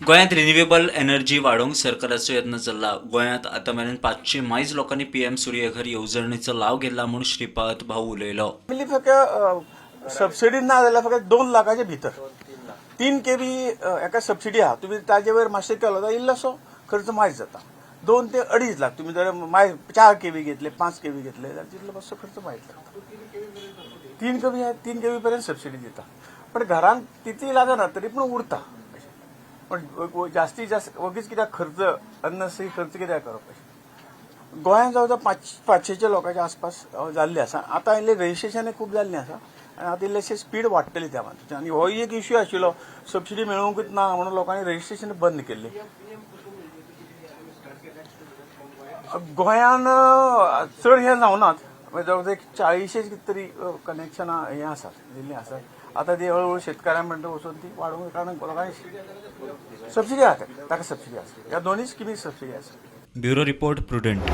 गोंयांत renewable energy वाडोवंक सरकाराचो यत्न चल्ला. गोंयांत आतां मेरेन 500 मायज लोकांनी पीएम सूर्यघर येवजणेचो लाव घेतला म्हूण श्रीपाद भाऊ उलयलो. फॅमिली फक्त सबसिडी ना जाल्यार फक्त 2 लाखाच्या भितर 3 केवी एका सबसिडी आहा. तुमी ताजे वयर मातशें केलो जाल्यार इल्लोसो खर्च मायज जाता. 2 ते 2.5 लाख तुमी जर माय 4 केवी घेतले, 5 केवी घेतले जाल्यार तितलो मातसो खर्च मायज लागता. 3 केवी, 3 केवी पर्यंत सबसिडी दिता, पण घरांत तितली लागना, तरी पण उरता अशें. पण जास्तीत जास्त वगीच कित्याक खर्च, अननेसेसरी खर्च कित्याक करप अशें. गोंयांत जवळ जवळ 500च्या लोकांच्या आसपास जाल्ले आसा. आतां इल्लें रजिस्ट्रेशन खूब जाल्लें आसा आनी आतां इल्लेशे स्पीड वाडटली त्या मातून. आनी हो एक इश्यू आशिल्लो, सबसिडी मेळूंकच ना म्हणून लोकांनी रजिस्ट्रेशन बंद केल्ली. गोंयान चड हें जावनात, म्हणजे जवळ जवळ एक 40 कितें तरी कनेक्शनां हें आसात, दिल्लीं आसात. आतां ती हळू हळू शेतकाऱ्यां म्हणटा वचून ती वाडोवंक, कारण लोकांनी सबसिडी आसा, ताका सबसिडी आसा. ह्या दोनूय स्किमीक सबसिडी आसा. Bureau report, prudent.